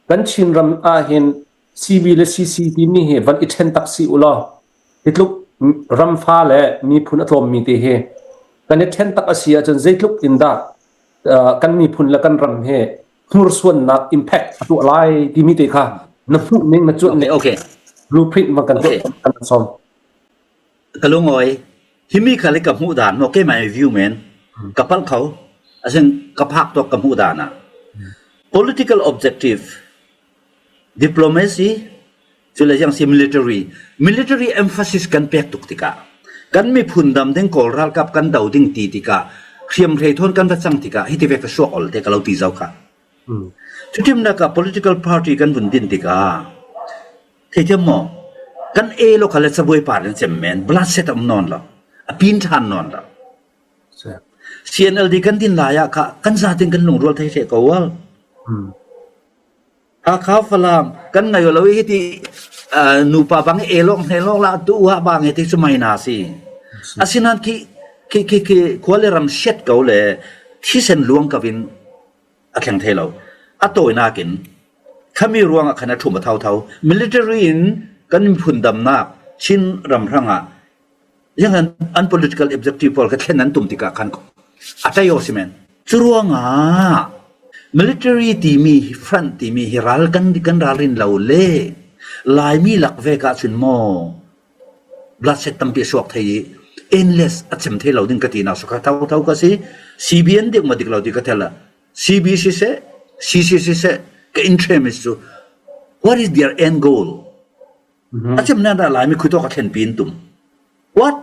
Kan Chinram ahhin CB le CC timi hi van i ṭhen tak si u law hi tluk ramfa le miphun a tlawmmi te hi kan i ṭhen tak a si ahcun zeitluk in dah kan miphun le kan ram hi hnursuannak impact a tuah lai timi te kha na hmuh ning na cuanh ning okay. blueprint van kan okay. kan som. Ka lungawi himi kha le ka hmuh dan mo ke my view men ka pal kho asin ka phak tok ka hmuh dan ah political objective diplomacy cu le yang si military military emphasis kan pek tuk tikah kan miphun dam ding kawl ralkap kan do ding ti tikah hriamhrei thawn kan va cang tikah hi ti ve ka suak ol te ka lo ti zau kha cutimnak ah political party kan vun din tikah theithiam maw kan e lo kha le cabuai par in cem men blood set um non lo a pin than non lo CNLD kan din lai ah kha kan zatin kan lungrual thei the ko wal Hakha Falam kan ngei lo i hiti nupa bang i elawng hnelawng la tu ha bang hi ti cu mai na si. Asinain khi khi khi khi khua le ram siat ko le thisen luang ko in a thleng thei lo. A tawinak in khami ruang ah khan a ṭhum a thau thau. Military in kan miphun damnak Chin ram hrang ah Yang an, an political objective pawl kha thlen an tum tikah khan a ṭai awk si men. Cu ruangah military timi hi front timi hi ral kan kan ralrin lo le Laimi lak ve ka cun maw bloodshed tampi a suak thei i endless a cem thei lo ding ka ti nak so ka tho tho ka si CBN dik ma dik lo ti ka thel a CB siseh CC siseh ka interest cu what is their end goal A cemnak dah Laimi khuitawk a thlenpi in tum. What?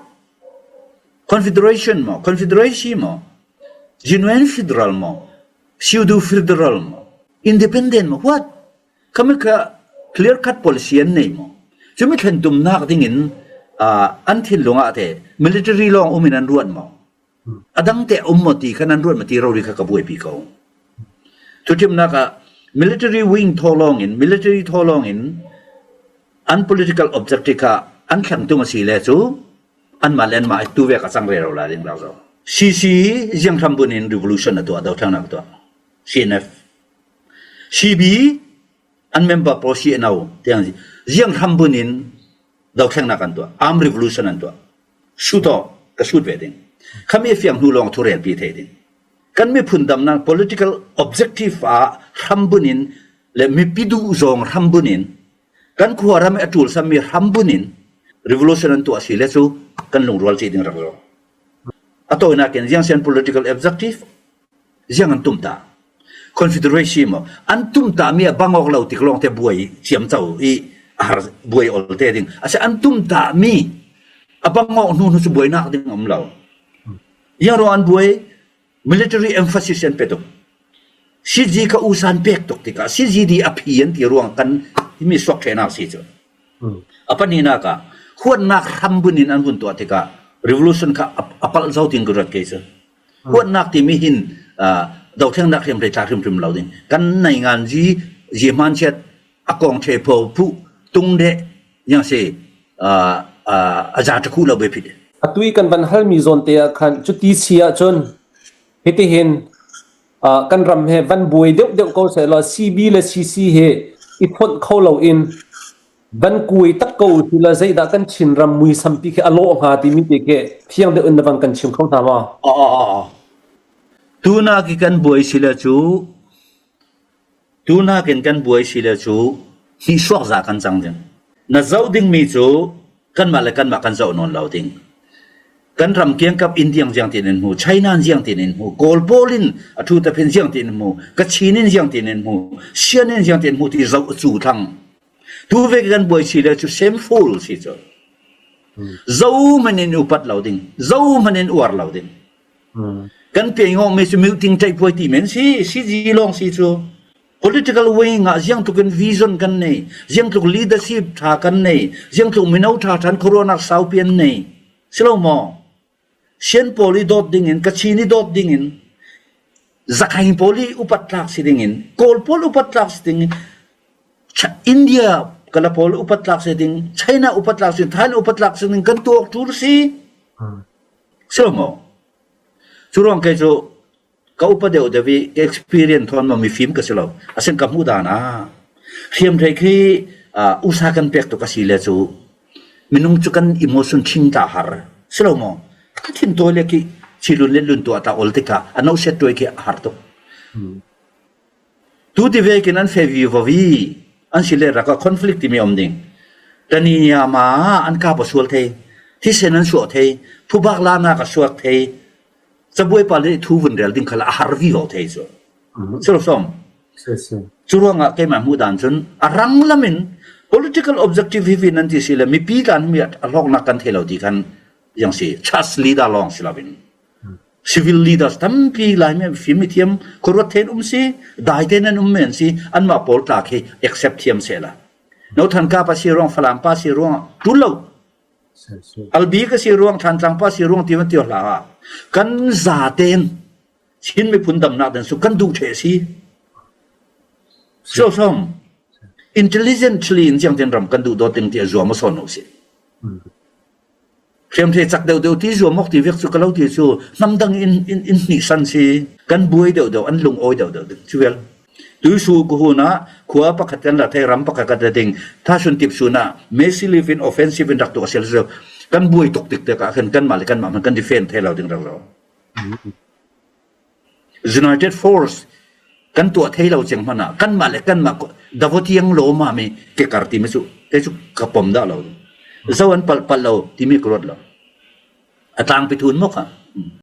Confederation maw? Confederacy maw? Genuine federal maw? Pseudo federal maw? Independent maw? What? Khami kha clear cut policy an nei maw? Cumi thlen tumnak ding in uh, an thinlung ah te military lawng um in an ruat maw? A dang te um maw ti kha nan ruat ma ti rori kha ka buaipi ko. Thuṭhimnak ah military wing thaw in military thaw in an political objective kha an thleng tung a si le cu anmah le anmah tu ve ka cang re ro la ding rak zo. CC zianghram bun in revolution a tuah dothlang tuah CNF CB an member pawl CNO tiang zianghram bun in dothlennak an tuah arm revolution an tuah shoot aw ka shoot ve ding khami fiang hnu lawng thu rel pi thei ding kan miphun damnak political objective ah hrambun in le mipi duh zawng hrambun in kan khua ram a ṭul sammi hrambun in revolution an tuah si le cu kan lungrual ci ding rak zo a tawinak in ziang sian political objective ziang an tum ta confederacy maw an tum ta mi a bang awk lo tik lawng te buai ciam co i a har buai ol te ding ase an tum ta mi a bang awk hnu hnu cu buainak ding um lo yang ro an buai military emphasis an pe tuk CG ka usan pek tuk tikah CGD a phi an ti ruang kan mi suak thenak si cu a pahnihnak ah huatnak hrambun in an vun tuah tikah revolution kha a palh zo tin ka ruat ke cu Huatnak timi hin dothlennak hrimhrim tla hrimhrim lo ding. Kan nei ngan ji ji hman chiat a kong the pho phu tung de yang si a za khu lo be phit. Atui kan van halmi zawn te ah khan cuti si ahcun hitihin kan ram he van buai deuh deuh ko seh law CB le CC he i fonh kho lo in Van kuai tak ko u la zeidah kan Chinram muisam ti khi a lawh hnga timi te khi fiang deuh in na van kan chim kho hna maw? Aw. Tunak i kan buai si le cu tunak in kan buai si le cu hnihsuak za kan cang ding. Na zoh dingmi cu kanmah le kanmah kan zoh nawn lo ding. Kan ram kiangkap Indiang ziang tin in hmu, China ziang tin in hmu, Kawl pawl in a thu taphin ziang tin in hmu, Kachin in ziang tin in hmu, Sian in ziang tin in hmu ti zoh cu thlang. Tu ve kan buai si le cu shameful si cu. Zohmanh in upat lo ding, zohmanh in uar lo ding. Kan pe ngawng mi cu meeting ṭaih puai ti men si, si ji lawng si cu. Political wing ah ziang tluk in vision kan nei, ziang tluk leadership ṭha kan nei, ziang tluk mino ṭha ṭhan khuaruahnak saupi an nei. Si lo maw? Sian pawl i dawt dingin, Kachin i dawt dingin, Zakhaing pawl i upat tlak si dingin, Kawl pawl upat tlak si dingin, India kala pawl upat tlak si ding, China upat tlak si ding, Thailand upat tlak si ding kan tuak ṭul si. Si lo maw? Cu ruang kei cu ka upa deuh deuh i ka experience thawn ma mifim ka si lo. Asin ka hmuh dan ah. Hriamhrei khi usa kan pek tuk a si le cu minung cu kan emotion ṭhing ta har. Si lo maw? Ka thin tawi le khi chilun le lun tuah ta ol tikah a no set tuai khi a har tuk. Tu ti ve kin an fe vi vavi an si le raka conflict timi om ding. Tani ma an ka pa sual thei. Thisen an suah thei. Phubak la na ka suak thei. Cabuai pa le thu vun rel ding kha a har vi lo thei cu. Silo som. Cu ruangah keimah hmuh dan cun a rang lam in political objective hi nan ti si le mipi tlan mi a hlawknak kan thei lo ti khan yang si church leader lawng si lo in civil leaders tampi laimi fim mi thiam khuaruat then um si dai te nan um men si anmah pawl tla khi accept thiam se la no than ka pa si ruang falam pa si ruang tul lo albi ka si ruang thantlang pa si ruang ti man ti hla kan za ten Chin miphun damnak den su kan duh the si so som intelligently in chiang ten ram kan duh dawt ding ti a zuam a son si Hriamhrei cak deuhdeuh ti zuam awk ti vek cu ka lo ti cu hnamdang in in in hnihsan si kan buai deuhdeuh an lung awi deuhdeuh ding cu vel tuisu ku hun ah khua pakhat kan la thei ram pakhat kan la ding thasun tip sun ah massive in offensive in rak tuah sel su kan buai tuk tik te ka khan kan mah le kan mah kan defend thei lo ding rak lo United Force kan tuah thei lo ceng hmanh ah kanmah le kanmah davotiang lo ma mi kekar timi cu kei cu ka pom dah lo. Zo an palh palh lo timi ka ruat lo. A tlangpi thun maw kha?